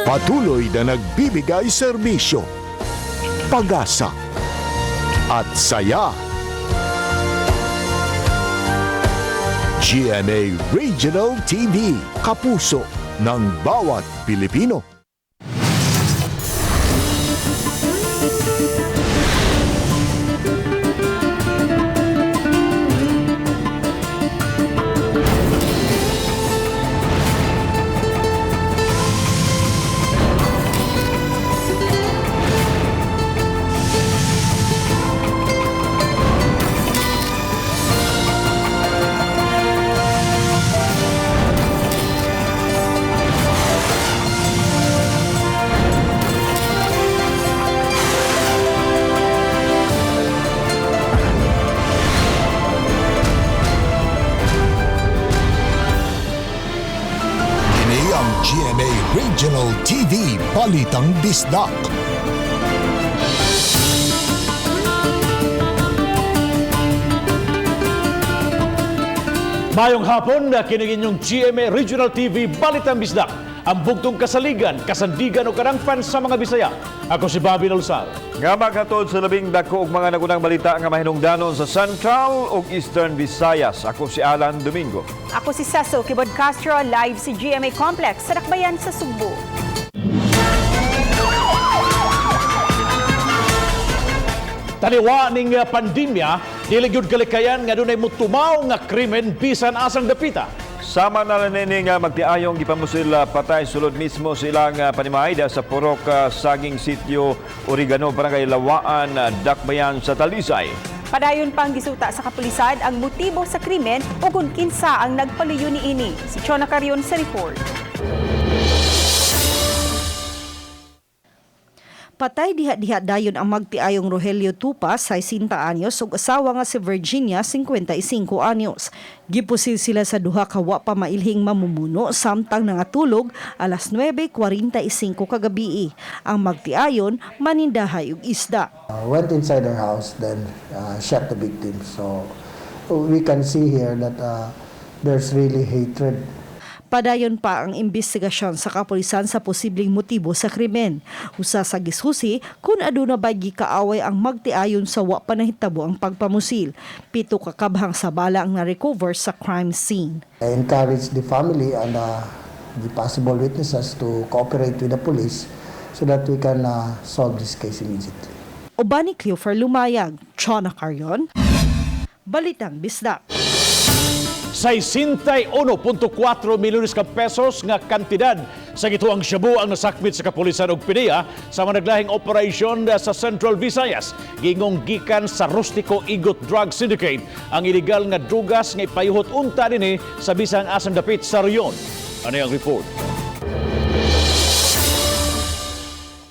Patuloy na nagbibigay serbisyo, pag-asa at saya. GMA Regional TV, kapuso ng bawat Pilipino. Kini ang GMA Regional TV Balitang Bisdak. Mayong hapon na kini inyong GMA Regional TV Balitang Bisdak. Ang bugtong kasaligan, kasandigan o karangpan sa mga Bisaya. Ako si Bobby Nolsal. Nga maghatod sa labing dako og mga nagunang balita nga mahinungdanon sa Central ug Eastern Visayas. Ako si Alan Domingo. Ako si Cecil Kibod Castro, live sa GMA Complex sa Dakbayan sa Sugbo. Taliwa ning pandemya, dili gyud kalikayan nga dunay motumaw nga krimen bisan asang dapita. Sama na lang nini nga magtiayong gipamusil patay sulod mismo sa ilang panimahay sa Purok Saging Sitio Origano, Barangay Lawaan, Dakbayan sa Talisay. Padayon pang gisuta sa kapulisan ang motibo sa krimen o kung kinsa ang nagpaluyo niini. Si Chona Carion sa report. Patay diha-diha dayon ang magtiayong Rogelio Tupas, 60 anyos, ug asawa nga si Virginia, 55 anyos. Gipusil sila sa duha ka wa pa mailhing mamumuno samtang nangatulog alas 9:45 kagabi. Ang magtiayon manindahay og isda. Went inside her house, then shot the victim. So we can see here that there's really hatred. Padayon pa ang investigasyon sa kapulisan sa posibleng motibo sa krimen. Usa sa gisusi kung aduna ba gikaaway ang magtiayon sa wa pa nahitabo ang pagpamusil. 7 ka kabhang sabala ang na-recover sa crime scene. I encourage the family and the possible witnesses to cooperate with the police so that we can solve this case immediately. Uban ni Cleofer Lumayag, Chona Carion, Balitang Bisdak. 61.4 milyones ka pesos nga kantidad sa gituang shabu ang nasakmit sa kapulisan og PDEA sa mga naglahing operasyon sa Central Visayas. Gingong gikan sa Rustico Igot Drug Syndicate ang illegal nga drugas nga ipayuhot unta dinhi sa bisang asang dapit sa reyon. Ano ang report?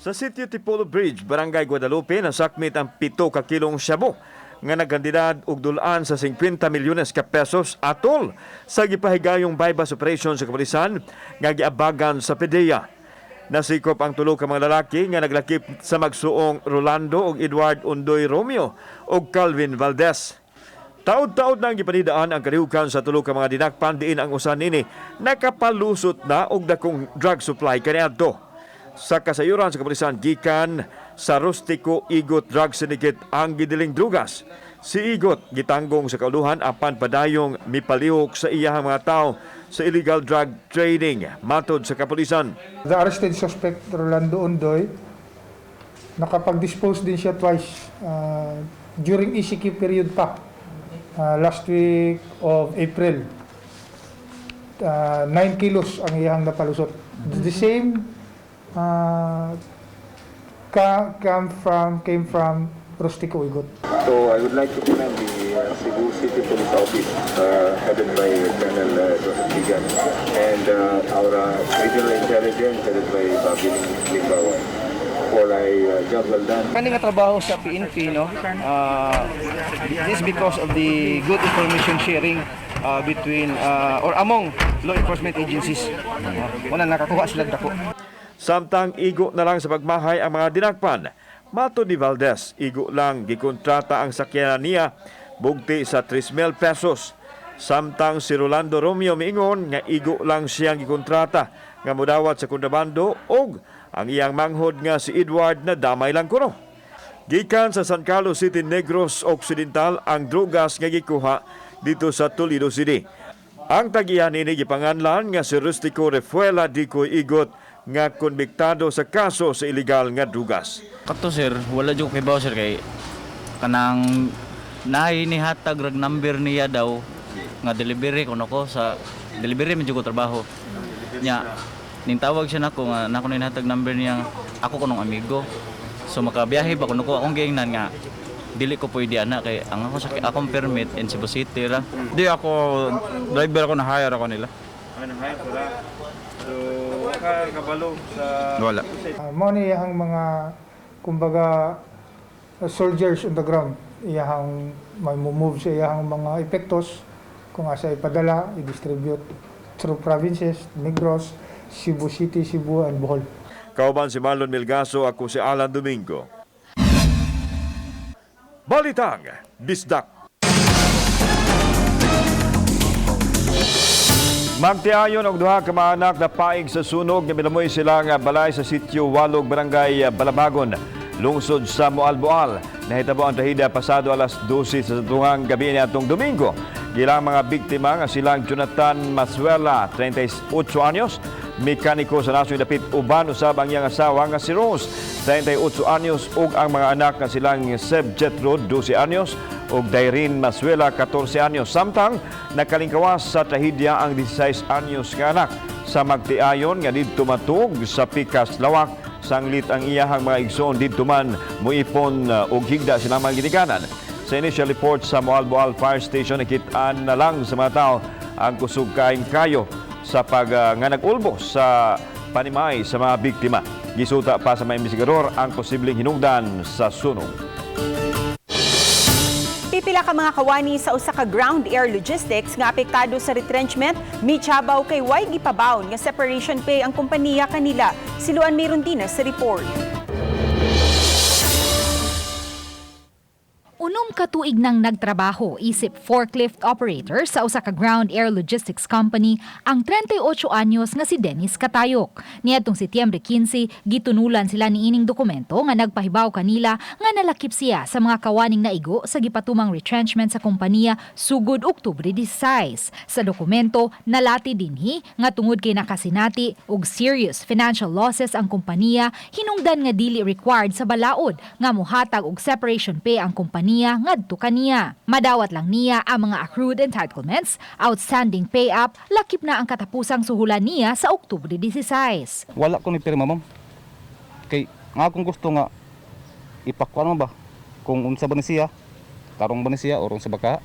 Sa Sitio Tipolo Bridge, Barangay Guadalupe, nasakmit ang 7 ka kilong shabu nga nagkandidad og dulaan sa 50 milyones ka pesos atol sa gipahigayong bypass operation sa kapulisan nga giabagan sa PDEA. Nasikop ang tulo ka mga lalaki nga naglakip sa magsuong Rolando ug Edward Undoy Romeo ug Calvin Valdez. Taod-taod nang gipanidaan ang kalihukan sa tulo ka mga dinakpan diin ang usa nini nakapalusot na og dakong drug supply kaniadto. Sa kasayuran sa kapulisan gikan sa Rustico Igot Drug Syndicate ang gidiling drugas. Si Igot gitanggong sa kauluhan apan padayong mipalihok sa iyahang mga tao sa illegal drug trading matod sa kapulisan. The arrested suspect, Rolando Ondoy, nakapag-dispose din siya twice during ECQ period pa, last week of April. 9 kilos ang iyang napalusot. The same came from Rustico Igot. So I would like to commend the Cebu City Police Office, headed by Colonel Joseph Ligan, and our Regional Intelligence, headed by Bobby Limbawan, for a job well done. Kani nga trabaho sa PNP, no, this because of the good information sharing between or among law enforcement agencies. Wala nakakuha sila dako. Samtang igo na lang sa pagmahay ang mga dinakpan. Matod ni Valdez, igo lang gikontrata ang sakyanan niya bugti sa 3,000 pesos. Samtang si Rolando Romeo miingon nga igo lang siyang gikontrata nga mudawat sa kontrabando ug ang iyang manghod nga si Edward na damay lang kuno. Gikan sa San Carlos City, Negros Occidental ang drugas nga gikuha dito sa Toledo City. Ang tag-iya nini gipanganlan nga si Rustico Refuela Dico Igot nga konbiktado sa kaso sa illegal nga drugas. Kato sir, wala jud ko kibaw sir kay kanang naay nihatag rag number niya daw nga delivery kuno ko sa delivery man jud ko trabaho. Nya nintawag siya nako nga nako nihatag number niya ako kunong amigo. So makabiyahe ba kuno ko akong giingnan nga dili ko pwede ana kay ang ako sa akong permit in Cebu City ra. Di ako, driver ako, na-hire ako nila. Ano sila? So, kabalo sa Wala. Mao ni iyang mga kumbaga soldiers on the ground. Iyang may move sa iyang mga epektos kung asa ipadala, i-distribute through provinces, Negros, Cebu City, Cebu, and Bohol. Kauban si Marlon Milgaso, ako si Alan Domingo. Balitang Bisdak. Magtiayon og duha ka mga anak na paig sa sunog nga milamoy sila nga balay sa sitio Walog, Barangay Balabagon, lungsod sa Moalboal. Nahitabo ang trahedya pasado alas 12 sa tungang gabi niadtong Domingo. Gilang mga biktima nga silang Jonathan Masuela, 38 anyos, mekaniko sa nasod dapit uban usab ang iyang asawa nga si Rose, 38 anyos, ug ang mga anak nga silang Seb Jetro, 12 anyos, ug Dairin Masuela, 14 anyos. Samtang nakalingkawas sa trahedya ang 16 anyos nga anak sa magtiayon nga didto matug sa Pikas Lawak sanglit ang iyahang mga igsoon didto man muipon og higda silang mga ginikanan. Sa initial report sa Moalboal Fire Station, nakitaan na lang sa mga tao ang kusog kain kayo sa pag nga nag-ulbo sa panimay sa mga biktima. Gisuta pa sa mga imbestigador ang posibleng hinungdan sa sunog. Pipila ka mga kawani sa usa ka ground air logistics nga apektado sa retrenchment, michabaw kay way gipabawn nga separation pay ang kompanya kanila. Siluan meron din sa report. 6 ka tuig nang nagtrabaho isip forklift operator sa usa ka ground air logistics company ang 38 anyos nga si Dennis Katayok. Niadtong Setyembre 15, gitunulan sila niining dokumento nga nagpahibaw kanila nga nalakip siya sa mga kawaning naigo sa gipatumang retrenchment sa kompanya sugod Oktubre 16. Sa dokumento, nalati dinhi nga tungod kay nakasinati og serious financial losses ang kompanya, hinungdan nga dili required sa balaod nga muhatag og separation pay ang kompanya ngadto kaniya. Madawat lang niya ang mga accrued entitlements, outstanding pay up, lakip na ang katapusang suhulan niya sa Oktubre 16. Wala ko ni pirma, ma'am. Kay nga akong gusto nga ipakuan mo ba kung unsa ba ni siya, tarong ba ni siya or unsa ba ka.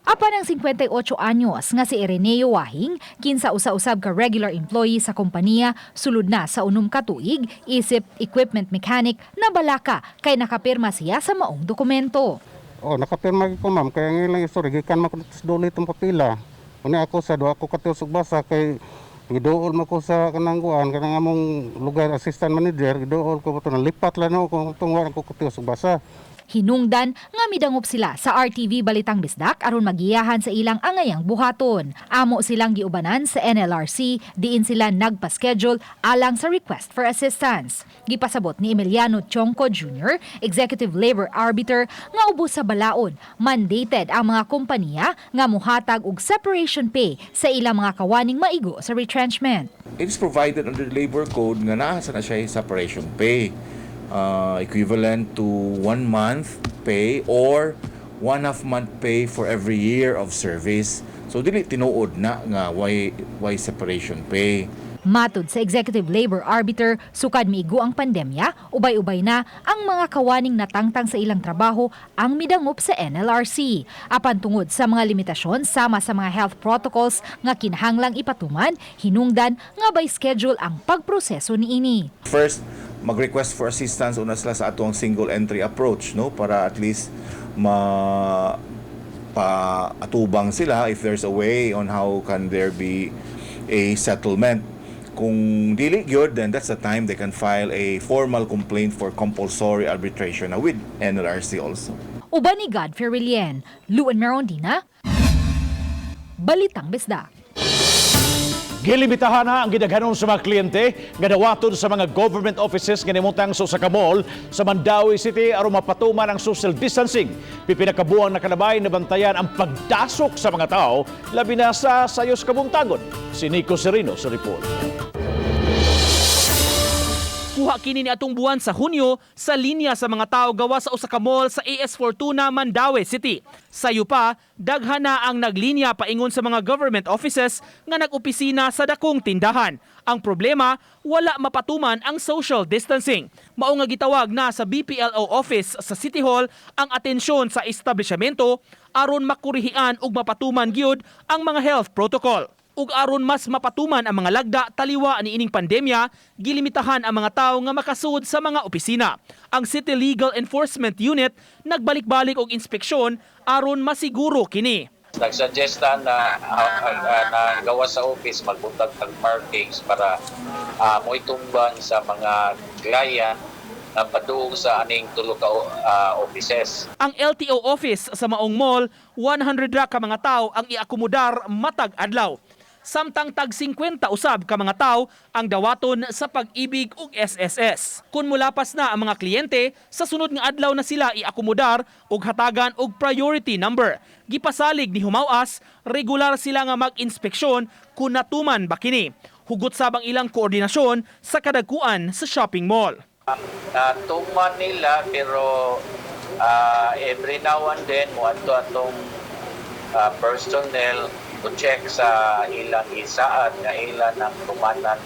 Apan ang 58 anyos nga si Ireneo Wahing, kinsa usa-usab ka regular employee sa kompanya, sulod na sa 6 ka tuig, isip equipment mechanic, na balaka kay nakapirma siya sa maong dokumento. Oh, nakapirma ko, ma'am, kaya ngayon lang istorya gikan man ko sa duli itong papila. Una ako sa duha ko katusok basa kay giduol man ko sa kanang kuan kanang among lugar assistant manager, giduol ko to lipat lang ako kung tungwa ko katusok basa. Hinungdan nga midangop sila sa RTV Balitang Bisdak aron magiyahan sa ilang angayang buhaton. Amo silang giubanan sa NLRC diin sila nagpa-schedule alang sa request for assistance. Gipasabot ni Emiliano Chongco Jr., Executive Labor Arbiter, nga ubos sa balaod, mandated ang mga kompanya nga muhatag og separation pay sa ilang mga kawaning maigo sa retrenchment. It is provided under the labor code nga naa sa na siya separation pay equivalent to 1 month pay or 1.5 month pay for every year of service. So dili tinuod na nga why separation pay. Matod sa Executive Labor Arbiter, sukad miigo ang pandemya, ubay-ubay na ang mga kawaning natangtang sa ilang trabaho ang midangop sa NLRC. Apan tungod sa mga limitasyon sama sa mga health protocols nga kinahanglang ipatuman, hinungdan nga by schedule ang pagproseso niini. First, mag-request for assistance una sila sa atong single entry approach, no, para at least ma paatubang sila if there's a way on how can there be a settlement. Kung dili gyud, then that's the time they can file a formal complaint for compulsory arbitration na with NLRC also. Uban ni Godfrey Relien, Luan Merondina, Balitang Bisdak. Gilimitahan na ang gidaghanon sa mga kliyente nga dawaton sa mga government offices nga nimutang sa usa ka mall sa Mandaue City aron mapatuman ang social distancing. Pipinakabuang nakalabay na bantayan ang pagdasok sa mga tao labi na sa sayos kabuntagon. Si Nico Serino sa report. Kuha kini ni atong buwan sa Hunyo sa linya sa mga tao gawa sa usa ka mall sa AS Fortuna, Mandaue City. Sayo pa, daghan na ang naglinya paingon sa mga government offices nga nag-opisina sa dakong tindahan. Ang problema, wala mapatuman ang social distancing. Mao nga gitawag na sa BPLO office sa City Hall ang atensyon sa establishmento aron makurihian ug mapatuman gyud ang mga health protocol. Ug aron mas mapatuman ang mga lagda taliwa niining pandemya, gilimitahan ang mga tawo nga makasud sa mga opisina. Ang City Legal Enforcement Unit nagbalik-balik og inspeksyon aron masiguro kini. Nagsuggest na na gawa sa office magbutag ng markings para moitumban sa mga client na paduong sa aning tulo ka offices. Ang LTO office sa Maong Mall, 100 ra ka mga tawo ang iakomodar matag adlaw. Samtang tag 50 usab ka mga tawo ang dawaton sa Pag-ibig ug SSS. Kun mulapas na ang mga kliyente, sa sunod nga adlaw na sila iakomodar ug hatagan og priority number. Gipasalig ni Humawas, regular sila nga mag-inspeksyon kung natuman ba kini. Hugot sab ang ilang koordinasyon sa kadagkuan sa shopping mall. Natuman nila pero every now and then moadto atong personnel to check sa ilang isaad nga ilan ang tumanan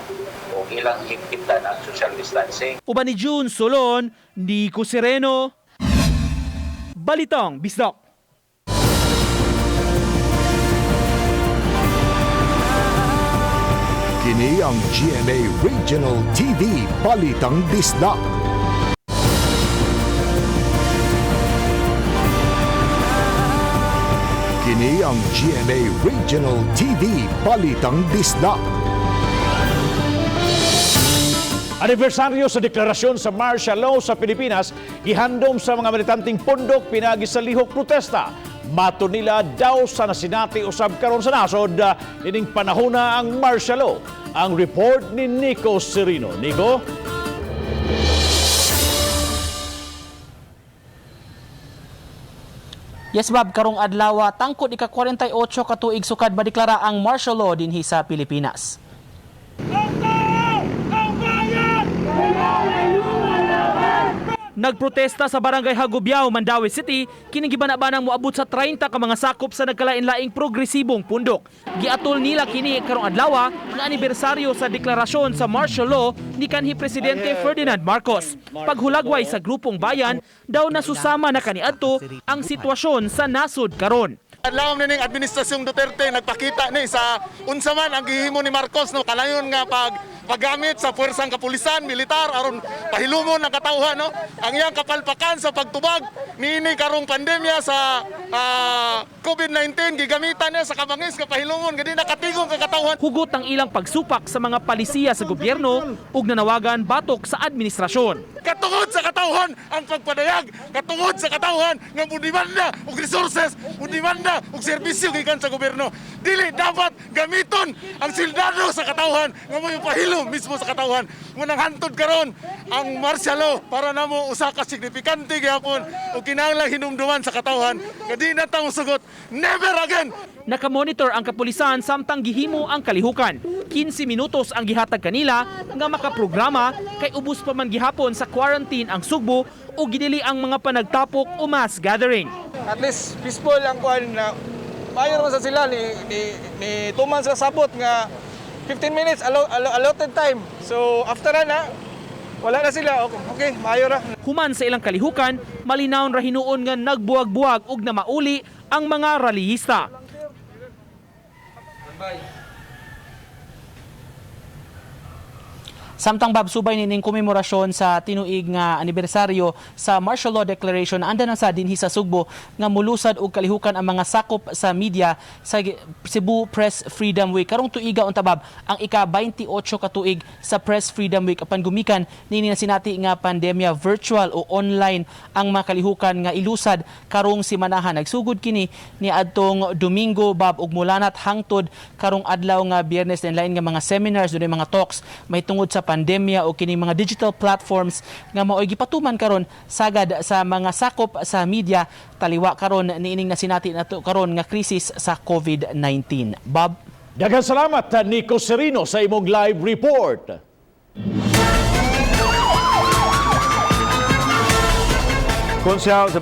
o ilang higpitan ang social distancing. Uban ni June Solon, Nico Sereno, Balitang Bisdak. Kini ang GMA Regional TV Balitang Bisdak. Kini ang GMA Regional TV Balitang Bisdak. Anibersaryo sa deklarasyon sa martial law sa Pilipinas, gihandom sa mga militanteng pundok pinagi sa lihok protesta. Mato nila daw sa nasinati usab karon sa nasod ining panahona ang martial law. Ang report ni Nico Serino. Nico? Yes, Bob, karong adlaw tangkod ika-48 ka tuig sukad madeklara ang martial law dinhi sa Pilipinas. Nagprotesta sa Barangay Hagubiao, Mandaue City, kining gibana-banang moabot sa 30 ka mga sakop sa nagkalain-laing progresibong pundok. Giatol nila kini karong adlaw nga anibersaryo sa deklarasyon sa martial law ni kanhi Presidente Ferdinand Marcos. Paghulagway sa grupong bayan, daw nasusama na kaniadto ang sitwasyon sa nasod karon. Adlaw ni ning administrasyong Duterte nagpakita ni sa unsa man ang gihimo ni Marcos, no, kalayon nga paggamit sa puwersang kapulisan, militar aron pahilumon ang katawhan, no, ang iyang kapalpakan sa pagtubag niini karong pandemya sa COVID-19 gigamitan niya sa kabangis nga pahilumon nga di nakatigom ka katawhan. Hugot ang ilang pagsupak sa mga palisiya sa gobyerno ug nanawagan batok sa administrasyon. Katungod sa katawhan ang pagpadayag, katungod sa katawhan nga mudimanda og resources, mudimanda og serbisyo gikan sa gobyerno. Dili dapat gamiton ang sildado sa katawhan nga mo'y pahilom mismo sa katawhan. Munang hantod karon ang martial law para namo usa ka signifikante gihapon ug kinahanglan hinumduman sa katawhan nga di na ta mosugot, never again. Nakamonitor ang kapulisan samtang gihimo ang kalihukan. 15 minutos ang gihatag kanila nga makaprograma kay ubos pa man gihapon sa quarantine ang Sugbo o gidili ang mga panagtapok o mass gathering. At least peaceful ang kuan na maayo naman sa sila ni tuman sa sabot nga 15 minutes allotted time. So after na wala na sila. Okay, maayo ra. Human sa ilang kalihukan, malinawon ra hinuon nga nagbuwag-buwag ug namauli ang mga rallyista. Samtang, Bob, subay nining komemorasyon sa tinuig nga anibersaryo sa Martial Law Declaration, anda na sa dinhi sa Sugbo nga mulusad og kalihukan ang mga sakop sa media sa Cebu Press Freedom Week. Karong tuiga unta, Bob, ang ika-28 ka tuig sa Press Freedom Week, apan gumikan nini nasinati nga pandemya, virtual o online ang mga kalihukan nga ilusad karong simanahan. Nagsugod kini ni adtong Domingo, Bob, ug mulanat hangtod karong adlaw nga Biyernes, lain nga mga seminars, dunay mga talks may tungod sa pandemya o kini mga digital platforms nga maoy gipatuman karon sagad sa mga sakop sa media taliwa karon niining nasinati nato karon nga krisis sa COVID-19. Bob. Daghang salamat, Nico Serino, sa imong live report. Konsehal sa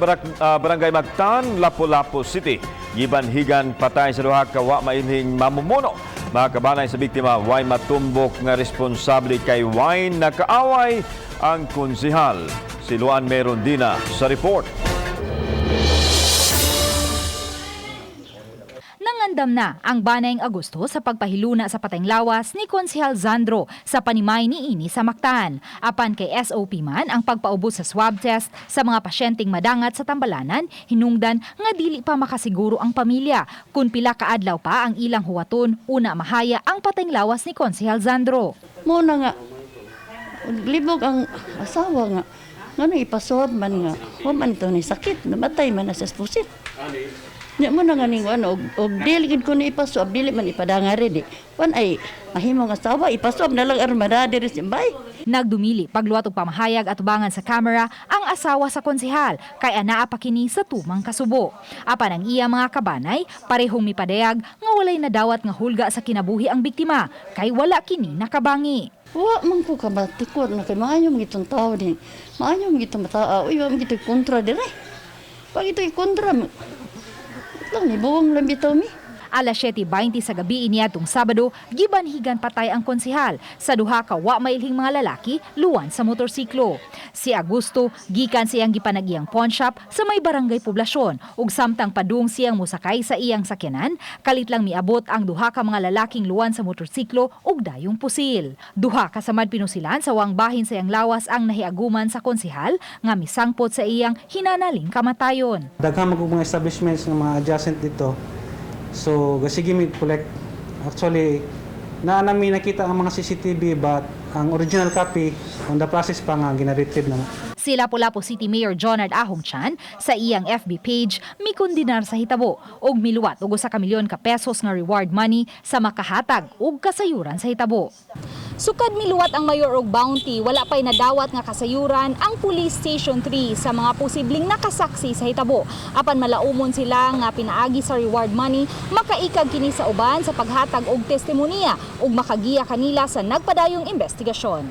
Barangay Mactan, Lapu-Lapu City, gibanhigan patay sa duha ka wa mailhing mamumuno. Mga kabanay sa biktima, way matumbok nga responsable kay way nakaaway ang konsehal. Si Luan Merondina sa report. Nangandam na ang banayng Agosto sa pagpahiluna sa patayng lawas ni Konsehal Zandro sa panimay ni ini sa Mactan. Apan kay SOP man ang pagpaubos sa swab test sa mga pasyenteng madangat sa tambalanan, hinungdan nga dili pa makasiguro ang pamilya kung pila ka adlaw pa ang ilang huwaton una mahaya ang patayng lawas ni Konsehal Zandro. Mo na nga libog ang asawa nga ngano ipaswab man nga wa man to ni sakit, namatay man na sa pusit. Nya mo na nga ning ano, og dili gid ko ni ipaswab, dili man ipadanga di. Wan ay mahimong asawa ipaswab na lang aron madara diri sa bay. Nagdumili pagluwat og pamahayag at tubangan sa kamera ang asawa sa konsehal kay anaa pa kini sa tumang kasubo. Apan ang iya mga kabanay parehong mipadayag nga walay nadawat nga hulga sa kinabuhi ang biktima kay wala kini nakabangi. Wa man ko kabatikod na kay maayo man gitong tao din. Maayo man gitong mataa, uy wa man gitoy kontra dire. Pag ito'y kontra lang ni buwang lang bitaw mi. Alas 7:20 sa gabi iniadtong Sabado, gibanhigan patay ang konsehal sa duha ka wa mailhing mga lalaki luwan sa motorsiklo. Si Augusto gikan siyang gipanagiyang pawn shop sa may barangay Poblasyon ug samtang padung siyang mosakay sa iyang sakyanan, kalit lang miabot ang duha ka mga lalaking luwan sa motorsiklo ug dayong pusil. Duha ka samad pinusilan sa wang bahin sa iyang lawas ang nahiaguman sa konsehal nga misangpot sa iyang hinanaling kamatayon. Daghang mga establishments ng mga adjacent dito. So, sige mi collect. Actually, naa nami nakita ang mga CCTV but ang original copy on the process pa nga gina-retrieve na. Si Lapu-Lapu City Mayor Jonard Ahong Chan sa iyang FB page mikondinar sa hitabo og miluwat og usa ka milyon ka pesos nga reward money sa makahatag og kasayuran sa hitabo. Sukad miluwat ang mayor og bounty, wala pa'y nadawat nga kasayuran ang Police Station 3 sa mga posibleng nakasaksi sa hitabo. Apan malaumon sila nga pinaagi sa reward money, makaikag kini sa uban sa paghatag og testimonya ug makagiya kanila sa nagpadayong investigasyon.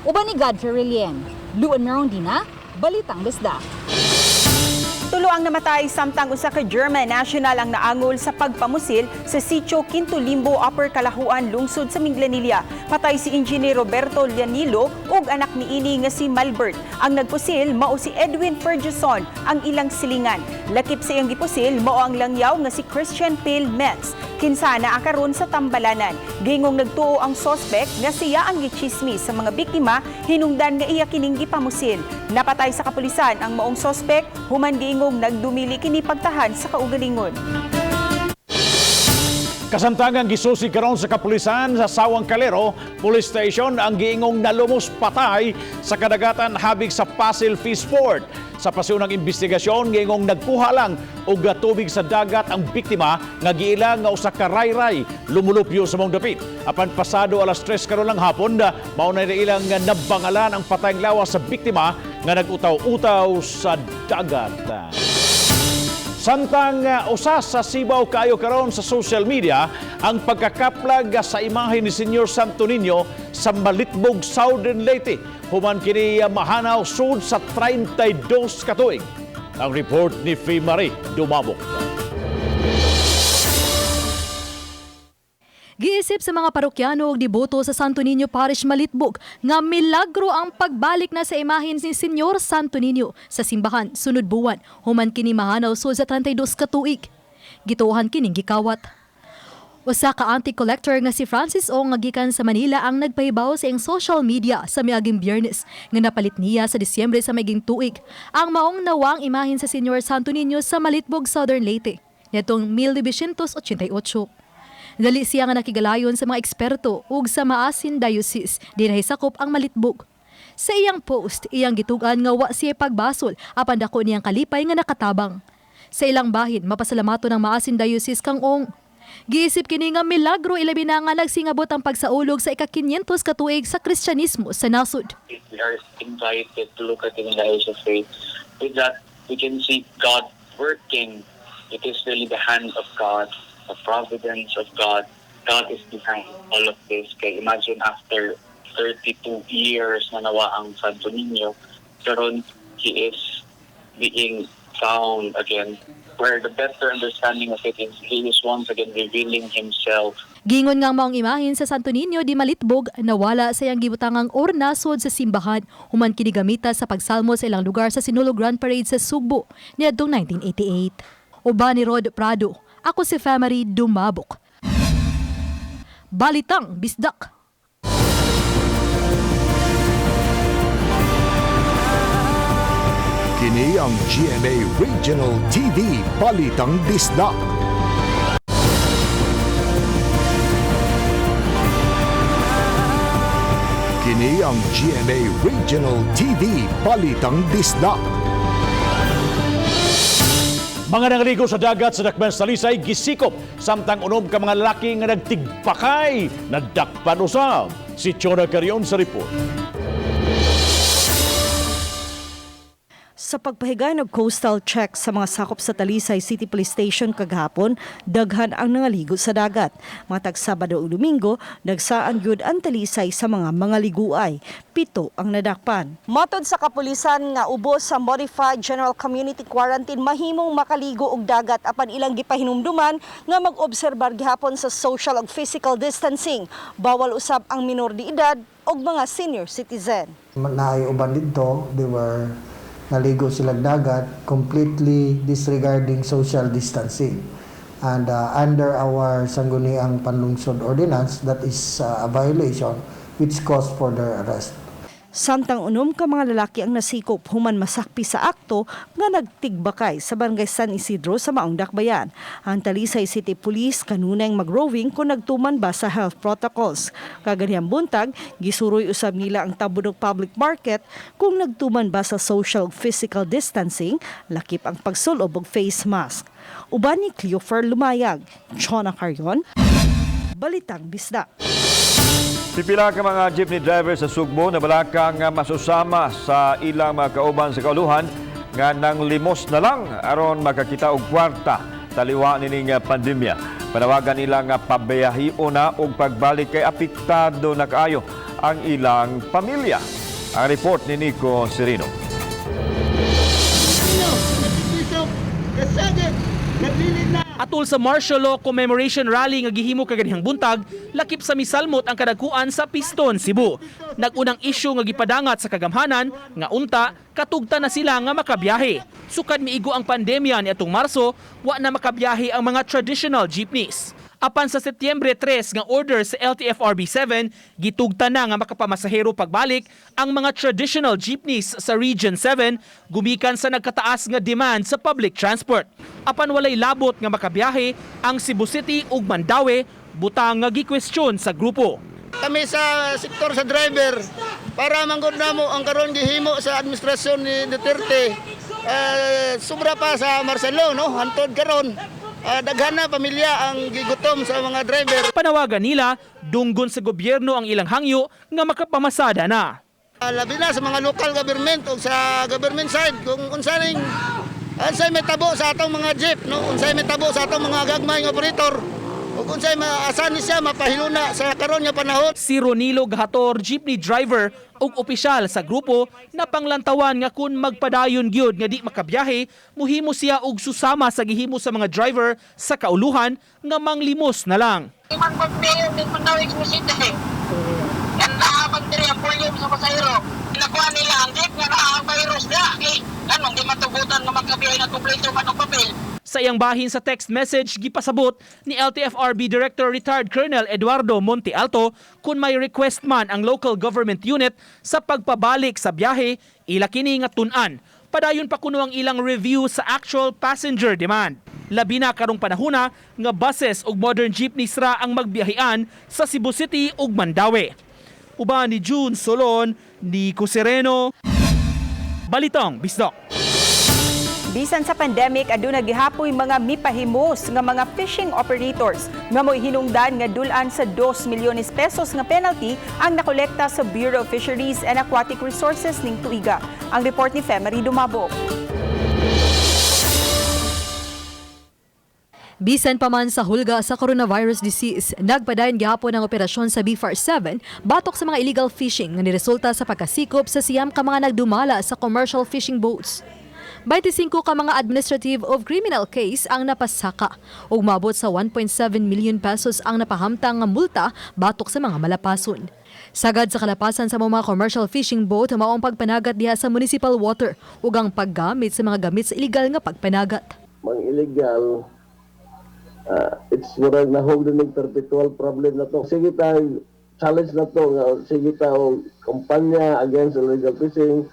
Uban ni Godfrey Relien, Luan Merondina, Balitang Bisdak. Tulo ang namatay samtang usa ka German national ang naangol sa pagpamusil sa Sitio Quinto Limbo, Upper Kalahuan, lungsod sa Minglanilla. Patay si Engineer Roberto Llanilo ug anak niini nga si Malbert. Ang nagpusil mao si Edwin Ferguson, ang ilang silingan. Lakip sa iyang gipusil mao ang langyaw nga si Christian Pale Metz. Kinsa na karon sa tambalanan. Gingong nagtuo ang sospek nga siya ang gichismis sa mga biktima hinungdan nga iya kining gipamusil. Napatay sa kapulisan ang maong sospek human giingong nagdumili kini pagtahan sa kaugalingon. Kasamtangang gisusi karon sa kapulisan sa Sawang Calero Police Station ang giingong nalumos patay sa kadagatan habig sa Pasil Fishport. Sa pasiunang investigasyon, giingong nagkuha lang og tubig sa dagat ang biktima nga giila nga usa ka rayray lumulupyo sa mong dapit. Apan pasado alas 3 karon lang hapon, mao na ilang nabangalan ang patayng lawas sa biktima nga nag-utaw-utaw sa dagat. Samtang usa sa sibaw kaayo karon sa social media ang pagkakaplag sa imahe ni Senyor Santo Niño sa Malitbog, Southern Leyte. Human kini mahanaw sud sa 32 ka tuig. Ang report ni Faye Marie Dumabok. Giisip sa mga parokyano og deboto sa Santo Niño Parish Malitbog nga milagro ang pagbalik na sa imahen ni Senyor Santo Niño sa simbahan sunod buwan human kini mahanaw sud sa 32 ka tuig. Gituohan kining gikawat. Usa ka anti-collector nga si Francis Ong nga gikan sa Manila ang nagpahibaw sa iyang social media sa miaging Biyernes nga napalit niya sa Disyembre sa miaging tuig ang maong nawang imahen sa Senyor Santo Niño sa Malitbog, Southern Leyte niadtong 1988. Dali siya nga nakigalayon sa mga eksperto ug sa Maasin Diocese dinhi sakop ang Malitbog. Sa iyang post, iyang gitug-an nga wa siya pagbasol apan dako niyang kalipay nga nakatabang. Sa ilang bahin, mapasalamato ng Maasin Diocese kang Ong. Giisip kini nga milagro ilabi na nga nagsingabot ang pagsaulog sa ika-500 ka tuig sa Kristyanismo sa nasod. We are invited to look at it in the eyes of faith. With that, we can see God working. It is really the hand of God, the providence of God. God is behind all of this. Kaya imagine after 32 years na nawa ang Santo Niño, karon he is being found again. Where the better understanding of it is, he is once again revealing himself. Gingon nga maong imahen sa Santo Niño di Malitbog nawala sa iyang gibutangang ornasod sa simbahan human kini gamita sa pagsalmo sa ilang lugar sa Sinulog Grand Parade sa Sugbo niadtong 1988. Uban ni Rod Prado, ako si Family Dumabok. Balitang Bisdak. Kini ang GMA Regional TV Balitang Bisdak. Kini ang GMA Regional TV Balitang Bisdak. Mga nangaligo sa dagat sa Dakban sa Talisay gisikop samtang unom ka mga lalaki nga nagtigpakay nadakpan usab. Si Chona Carion sa report. Sa pagpahigay og coastal check sa mga sakop sa Talisay City Police Station kagahapon, daghan ang nangaligo sa dagat. Matag Sabado ug Domingo, nagsaan gyud ang Talisay sa mga liguay. 7 ang nadakpan. Matod sa kapulisan nga ubos sa Modified General Community Quarantine, mahimong makaligo og dagat apan ilang gipahinumduman nga mag-obserbar gihapon sa social ug physical distancing. Bawal usab ang minor de edad ug mga senior citizen. Naay uban didto, they were naligo sila dagat, completely disregarding social distancing. And under our Sangguniang Panlungsod Ordinance, that is a violation which caused for their arrest. Samtang 6 ka mga lalaki ang nasikop human masakpi sa akto nga nagtigbakay sa barangay San Isidro sa Maong Dakbayan. Ang Talisay City Police kanunay mag-roving kung nagtuman ba sa health protocols. Kaganhiyang buntag, gisuroy usab nila ang Tabunok Public Market kung nagtuman ba sa social physical distancing, lakip ang pagsulob og face mask. Uban ni Cleofer Lumayag, Chona Carion, Balitang Bisdak. Pipila ka mga jeepney driver sa Sugbo na balaka nga masusama sa ilang mga kauban sa kauluhan nga nang limos na lang aron makakita og kwarta taliwa nining pandemya. Panawagan nila nga pabayahio na og pagbalik kay apektado na kaayo ang ilang pamilya. Ang report ni Nico Serino. Atol sa martial law commemoration rally nga gihimo kaganhang buntag, lakip sa misalmot ang kadagkuan sa Piston, Cebu. Nag-unang isyu nga gipadangat sa kagamhanan nga unta katugta na sila nga makabiyahe. Sukad miigo ang pandemya niadtong Marso, wa na makabiyahe ang mga traditional jeepneys. Apan sa Setyembre 3 nga order sa LTFRB 7, gitugta na nga makapamasahero pagbalik ang mga traditional jeepneys sa Region 7 gumikan sa nagkataas nga demand sa public transport. Apan walay labot nga makabiyahe ang Cebu City ug Mandaue, butang nga gikwestiyon sa grupo. Kami sa sektor sa driver, para manggod namo ang karon gihimo sa administrasyon ni Duterte, sobra pa sa Marcelo, no? Hantod karon. Daghan na pamilya ang gigutom sa mga driver. Panawagan nila, dunggon sa gobyerno ang ilang hangyo nga makapamasada na. Labi na sa mga local government o sa government side kung unsay may tabo sa atong mga jeep, no? Unsay may tabo sa atong mga gagmay nga operator. Ug unsay maasan ni siya mapahiluna sa karon nga panahon. Si Ronilo Gahator, jeepney driver ug opisyal sa grupo na panglantawan nga kun magpadayon gyud nga di makabiyahe, muhimo siya og susama sa gihimo sa mga driver sa kauluhan nga manglimos na lang. Sa iyang bahin sa text message, gipasabot ni LTFRB Director retired Colonel Eduardo Montealto kung may request man ang local government unit sa pagpabalik sa biyahe, ila kini nga tun-an. Padayon pa kuno ang ilang review sa actual passenger demand. Labi na karong panahona nga buses ug modern jeepneys ra ang magbiyahean sa Cebu City ug Mandaue. Uban ni June Solon, Nico Sereno, Balitang Bisdak. Bisan sa pandemic, aduna gihapoy mga mipahimos nga mga fishing operators nga mo'y hinungdan nga dulan sa 2 milyones pesos nga penalty ang nakolekta sa Bureau of Fisheries and Aquatic Resources ning tuiga. Ang report ni Femery Dumabok. Bisan pa man sa hulga sa coronavirus disease, nagpadayon gihapon ang operasyon sa BFAR 7 batok sa mga illegal fishing nga niresulta sa pagkasikop sa 9 ka mga nagdumala sa commercial fishing boats. 25 ka mga administrative of criminal case ang napasaka ug maabot sa 1.7 million pesos ang napahamtang nga multa batok sa mga malapason. Sagad sa kalapasan sa mga commercial fishing boat mao ang pagpanagat diha sa municipal water ug ang paggamit sa mga gamit sa illegal nga pagpanagat. Mga illegal, it's murag nahog din ng perpetual problem na to. Sige tayo, challenge na to, nga sige tayo, kampanya against illegal fishing.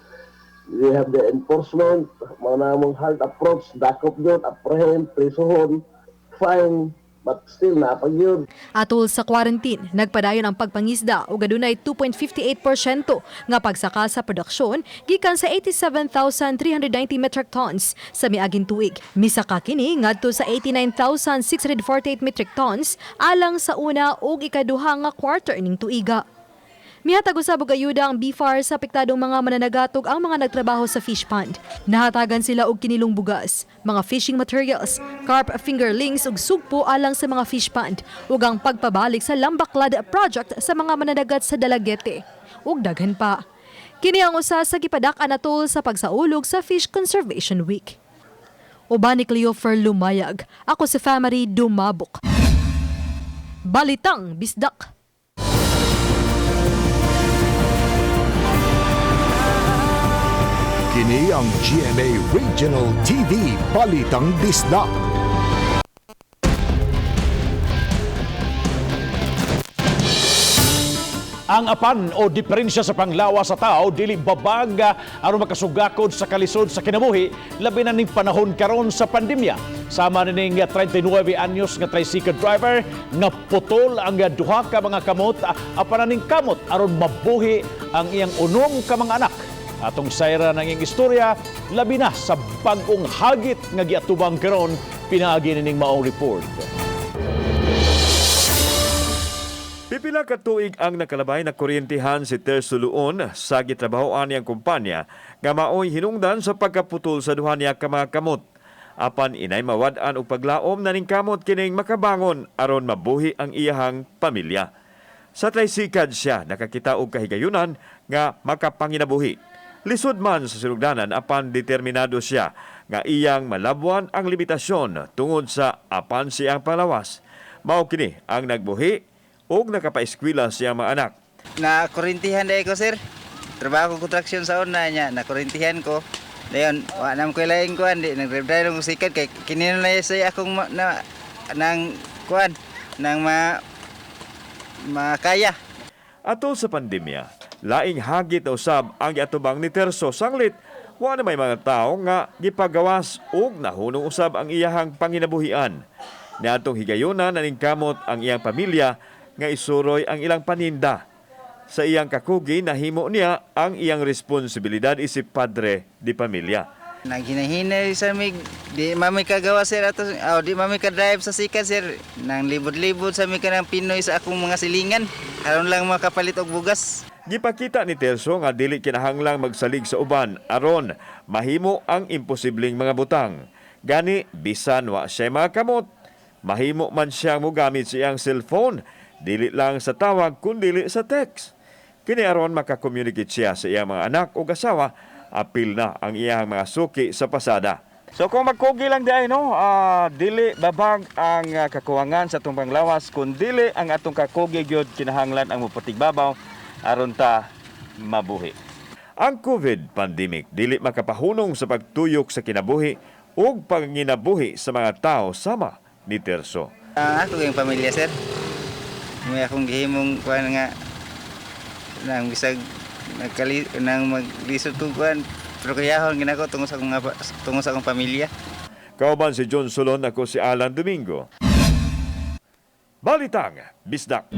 We have the enforcement, mga namong hard approach, dakop yun, apprehend, prisuhon, fine, but still napag yun. Atol sa quarantine, nagpadayon ang pagpangisda ug adunay 2.58% nga pagsaka sa produksyon gikan sa 87,390 metric tons sa miaging tuig. Misaka kini ngadto sa 89,648 metric tons alang sa una ug ikaduha nga quarter ning tuiga. Mihatag usab og ayuda ang BFAR sa apektadong mga mananagat ug ang mga nagtrabaho sa fish pond. Nahatagan sila og kinilong bugas, mga fishing materials, carp fingerlings ug sugpo alang sa mga fish pond ug ang pagpabalik sa Lambaklad project sa mga mananagat sa Dalaguete ug daghan pa. Kini ang usa sa gipadak-an atol sa pagsaulog sa Fish Conservation Week. Uban ni Cleofer Lumayag, ako si Family Dumabok. Balitang Bisdak. Kini ang GMA Regional TV Balitang Bisdak. Ang apan o diferensya sa panglawa sa tao dili babag aron makasugakod sa kalisod sa kinabuhi, labi na ning panahon karon sa pandemya. Sama nining 39 anyos nga tricycle driver nga putol ang duha ka mga kamot, apan ning kamot aron mabuhi ang iyang 6 ka mga anak. Atong sayra ng iyang istorya, labi na sa bag-ong hagit nga giatubang karon pinaagi nining maong report. Pipila ka tuig ang nakalabay na kuryentihan si Terso Luon sa gitrabahoan niyang kumpanya nga maoy hinungdan sa pagkaputol sa duha niya ka mga kamot. Apan inay mawad-an og paglaom na ning kamot kining makabangon aron mabuhi ang iyahang pamilya. Sa tricycle siya nakakita og kahigayunan nga makapanginabuhi. Lisod man sa sinugdanan apan determinado siya nga iyang malabwan ang limitasyon tungod sa apan siyang palawas. Mao kini ang nagbuhi og nakapaeskwela siya mga anak. Nakurintihan dahil ko, sir. Trabaho ko construction sa una niya, nakurintihan ko. Dayon, wa nam ko laing kuan, di nag-drive ko sikat kay kinino na say akong na nang kuan nang ma makaya. Atol sa pandemya, laing hagit na usab ang giatubang ni Terso sanglit wa na may mga tawo nga gipagawas ug nahunong usab ang iyahang panginabuhian. Niadtong higayuna naningkamot ang iyang pamilya nga isuroy ang ilang paninda. Sa iyang kakugi, nahimo niya ang iyang responsibilidad isip padre di pamilya. Naghinay-hinay sa mig, di mami kagawa sir ato, oh, di mami ka-drive sa sikat sir. Nang libod-libod sa mi kanang Pinoy sa akong mga silingan, aron lang makapalit og bugas. Gipakita ni Terso nga dili kinahanglang magsalig sa uban aron mahimo ang imposibleng mga butang. Gani bisan wa siya mga kamot, mahimo man siyang mogamit sa iyang cellphone, dili lang sa tawag kundili sa text. Kini aron makakommunicate siya sa iyang mga anak o asawa, apil na ang iyang mga suki sa pasada. So kung magkugi lang di no, dili babag ang kakuwangan sa atong panglawas, kun dili ang atong kakugi gyud kinahanglan ang mopatigbabaw aron ta mabuhi. Ang COVID pandemic dili makapahunong sa pagtuyok sa kinabuhi ug panginabuhi sa mga tao sama ni Terso. Ang ako yung pamilya, sir. May akong gihimong kuan nga nang bisag nagkali nang maglisod ko kuan, pero kayahon ginako tungod sa akong pamilya. Kauban si John Solon, ako si Alan Domingo. Balitang Bisdak.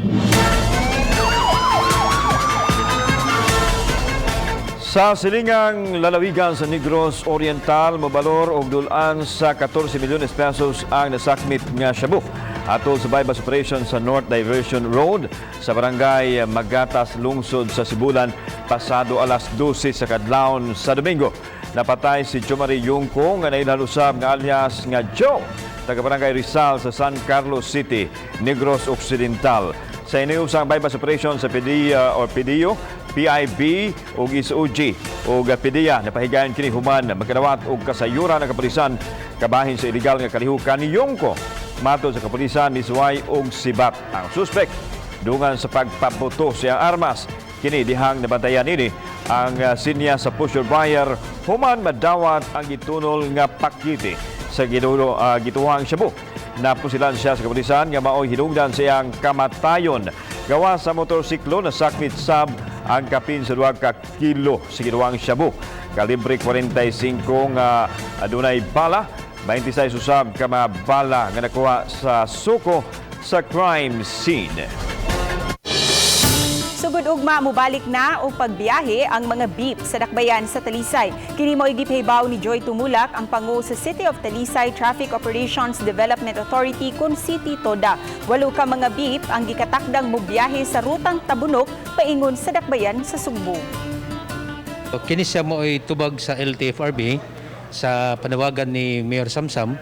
Sa silingang lalawigan sa Negros Oriental, mobalor og dulan sa 14 milyones pesos ang nasakmit nga shabu atol sa bypass operation sa North Diversion Road sa barangay Magatas, lungsod sa Sibulan, pasado alas 12 sa kadlawon sa Domingo. Napatay si Jomari Yungko nga nailhan usab nga alias nga Joe, taga barangay Rizal sa San Carlos City, Negros Occidental. Sa iniusang bypass operation sa PDEA or PDO, PIB ug SOG ug PDEA, napahigayon kini human magkadawat og kasayuran ng kapulisan kabahin sa illegal nga kalihukan ni Yongko. Matod sa kapulisan, misuway og sibat ang suspek dungan sa pagpabuto sa iyang armas. Kini dihang nabantayan ini ang sinya sa pusher buyer human madawat ang gitunol nga pakite sa gituhang shabu. Napusilan siya sa kapulisan nga maoy hinungdan sa iyang kamatayon. Gawa sa motorsiklo, nasakmit sab ang kapin sa 2 ka kilo sa ginuwang shabu. Kalibre 45 nga adunay bala, 26 usab ka mga bala nga nakuha sa suko sa crime scene. Sugod ugma, mubalik na og pagbiyahe ang mga beep sa dakbayan sa Talisay. Kini mo gipahibaw ni Joy Tumulak, ang pangu sa City of Talisay Traffic Operations Development Authority kun City TODA. 8 ka mga beep ang gikatakdang mobiyahe sa rutang Tabunok paingon sa dakbayan sa Sugbo. Kini siya mo ay tubag sa LTFRB sa panawagan ni Mayor Samsam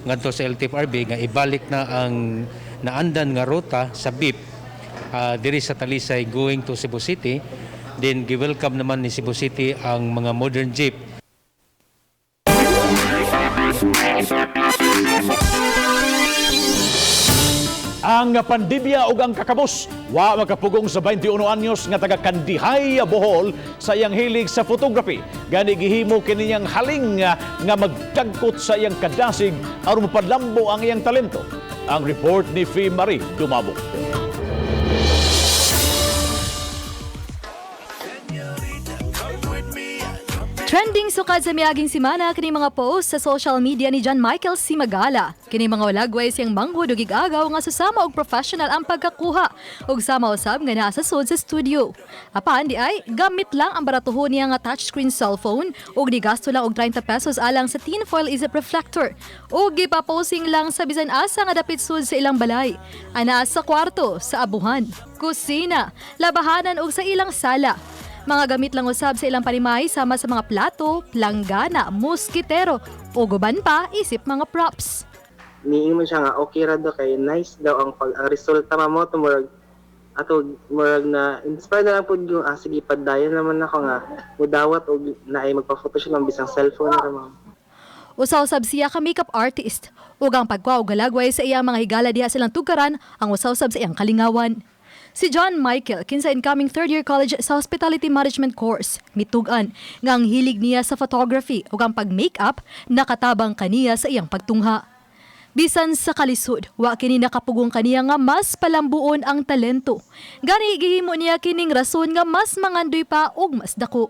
ngadto sa LTFRB nga ibalik na ang naandan nga ruta sa beep diri sa Talisay going to Cebu City. Then gi-welcome naman ni Cebu City ang mga modern jeep. Ang pandemya ug ang kakabos wa makapugong sa 21 anyos nga taga Kandihay, Bohol sa iyang hilig sa photography. Gani gihimo kini niyang haling nga magdagkot sa iyang kadasig aron mapadlambo ang iyang talento. Ang report ni Fee Marie Dumabok. Trending sukad sa miaging simana kini mga post sa social media ni John Michael Simagala. Kini mga walagway siyang manghud og igagaw nga susama og professional ang pagkakuha ug sama usab nga naa sa sud sa studio. Apan di ay gamit lang ang baratuhon niya nga touchscreen cellphone ug gigasto lang og 30 pesos alang sa tinfoil isip reflector ug gipaposing lang sa bisan asa nga dapit sud sa ilang balay. Anaa sa kwarto, sa abuhan, kusina, labahanan ug sa ilang sala. Mga gamit lang usab sa ilang panimay sama sa mga plato, planggana, moskitero o guban pa isip mga props. Niingon siya nga okay ra daw kay nice daw ang resulta mamo to, murag ato murag na inspire na lang pud yung sige, padayon naman ako nga mudawat og naay magpa-photoshoot lang bisang cellphone ra, ma'am. Usa-usab siya ka makeup artist ug ang pagkuha og galagway sa iyang mga higala diha silang tugkaran ang usa-usab sa iyang kalingawan. Si John Michael, kinsa incoming third year college sa Hospitality Management course, mitugan nga ang hilig niya sa photography ug ang pag-makeup nakatabang kaniya sa iyang pagtungha. Bisan sa kalisod, wa kini nakapugong kaniya nga mas palambuon ang talento. Gani gihimo niya kining rason nga mas mangandoy pa ug mas dako.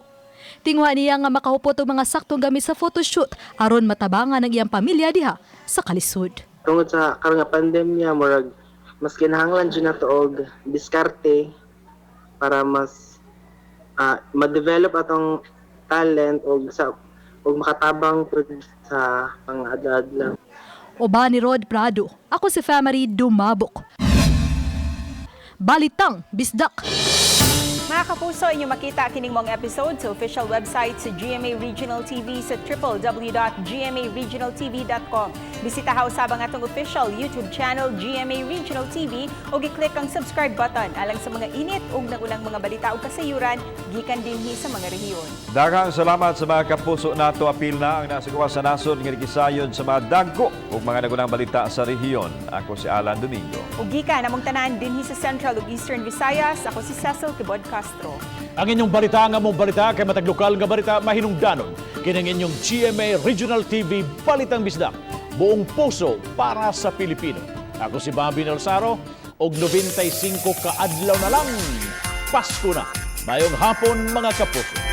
Tinguha niya nga makahupot og mga saktong gamit sa photoshoot aron matabangan ang iyang pamilya diha sa kalisod. Tungod sa karon nga pandemya, murag mas kinahanglan jud nato og diskarte para mas ma-develop atong talent og sa og makatabang pud sa pang-adlaw. Uban ni Rod Prado, ako si Family Dumabok. Balitang Bisdak. Mga kapuso, inyo makita kining mong episode sa official website sa GMA Regional TV sa www.gmaregionaltv.com. Bisita usab ang atong official YouTube channel, GMA Regional TV, ug i-click ang subscribe button alang sa mga init ug nagunang mga balita ug kasayuran gikan dinhi sa mga rehiyon. Daghang salamat sa mga kapuso nato. Apil na ang nasa sa nasod nga gisayon sa mga dagko ug mga nagunang balita sa rehiyon. Ako si Alan Domingo. Ug gikan namong tanan dinhi sa Central ug Eastern Visayas, ako si Cecil Tibod Castro. Ang inyong balita nga mong balita kay matag lokal nga balita mahinungdanon. Kining inyong GMA Regional TV Balitang Bisdak. Buong puso para sa Pilipino. Ako si Bobby Nalsaro og 95 ka adlaw na lang. Pasko na. Mayong hapon, mga kapuso.